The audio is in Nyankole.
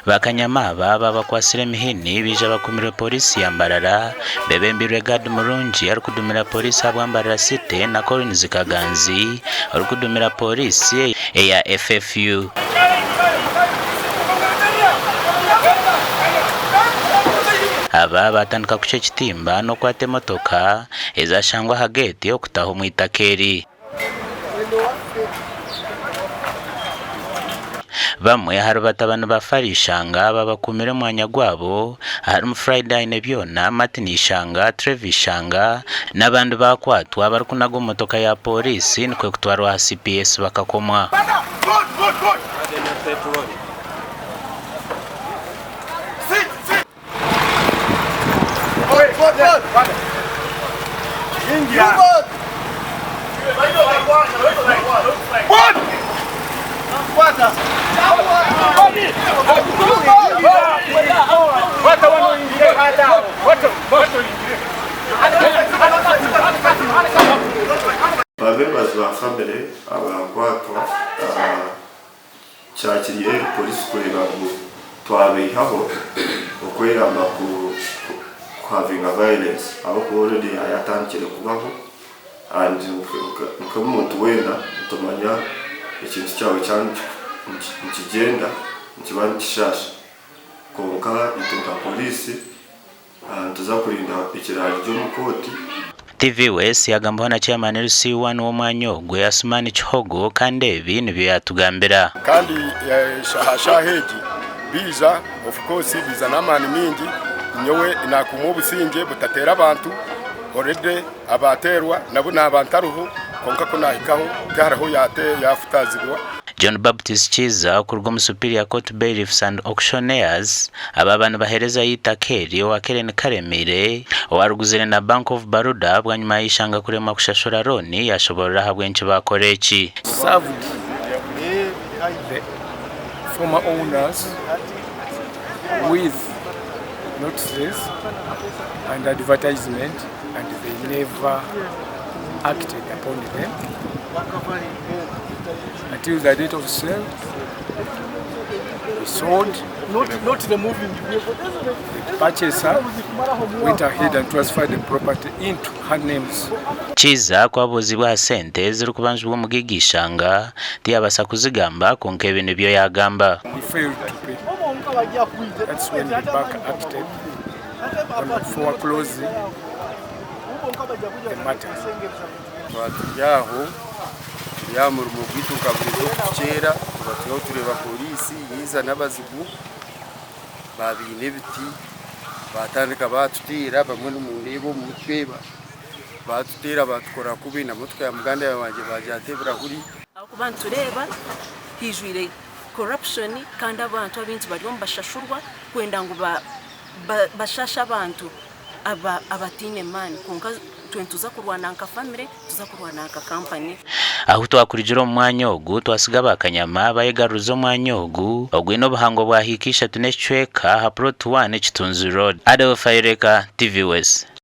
Bakanyama aba ababakwatsire emihini baija bakumirwe Pooriisi ya Mbarara bebembeirwe Gad Murungi arikudumira Pooriisi ahabwa Mbarara City na Collins Kaganzi orikudumira Pooriisi eya FFU. Aba baatandika kucwa ekitimba n'okwata emotoka ezashangwa aha geeti okutaha omu itaka eri. Bamwe ahari batabani ba Fari Ishanga aba bakuumire omwanya gwabo aharimu Friday Ainebyona, Martin Ishanga, Trevor Ishanga n'abandi baakwatwa barikunaga omu motoka ya pooriisi nikwo kutwarwa aha CPS bakakomwa. Ba members ba family abakwatwa Kyakiri polisi kureeba ngu twabeihaho okweyamba ku havinga violence ahabw'okuba already yatandikire kubaho and nk'omuntu weena nitumanya ekintu kyawe kyaba nikigyenda nikiba nikishaasha kwonka itwe nka polisi Nituza kurinda ekiraari gy'omu kooti. TV West yagambaho na Chairman LC1 w'omwanya ogwe Asumani Kihogo kandi ebi nibyo yatugambira. Kandi aha shaaha egi baija, of course baija n'amaani maingi, nyowe nakuuma obusingye butateera abantu, already abaateerwa nabo naaba ntariho kwonka ku naahikaho tihariho yaafutaazibwa. John Baptist Kiiza okuruga omu Superior Court Bailiffs and Auctioneers abaaba nibaheereza eitaka eri owa Kellen Karemire owaruguzire na Bank of Baruda bwanyima ya Ishanga kuremwa kushashura looni yashoborora ahabw'enki baakora eki. Served the former owners with notices and advertisement and they never acted upon them. Until the date of sale, we sold. Not, not the moving The purchaser went ahead and transferred the property into her names. Kiiza ku abuuzibwa aha sente ezirikubanjibwa omugaiga Ishanga, tiyabaasa kuzigamba kwonka ebi nibyo yaagamba. He failed to pay. That's when the bank acted on foreclosing the matter. Twaba turi aho turi aha murimo gwaitu nka buriijo okutukyera tuba turi aho tureeba poriisi yaiza n'abazigu babaine ebiti batandika batuteera bamwe nimundeeba omu mutwe batuteera batukora kubi na motoka ya muganda wangye bagyata ebirahuri. Ahabw'okuba nitureeba haijwire corruption kandi abantu abaingi bariyo nibashashurwa kwenda ngu bashashe abantu. abataine maani kwonka itwe nituza kurwana nka famire, nituza kurwana nka kampani. Ahu twakurugire omu mwanya ogu twasiga ba Kanyama bayegaruriza omwanya ogu ogwine obuhango bwa hiika ishatu n'ekicweka aha Plot One Kitunzi Road. Adolf Ayoreka, TV West.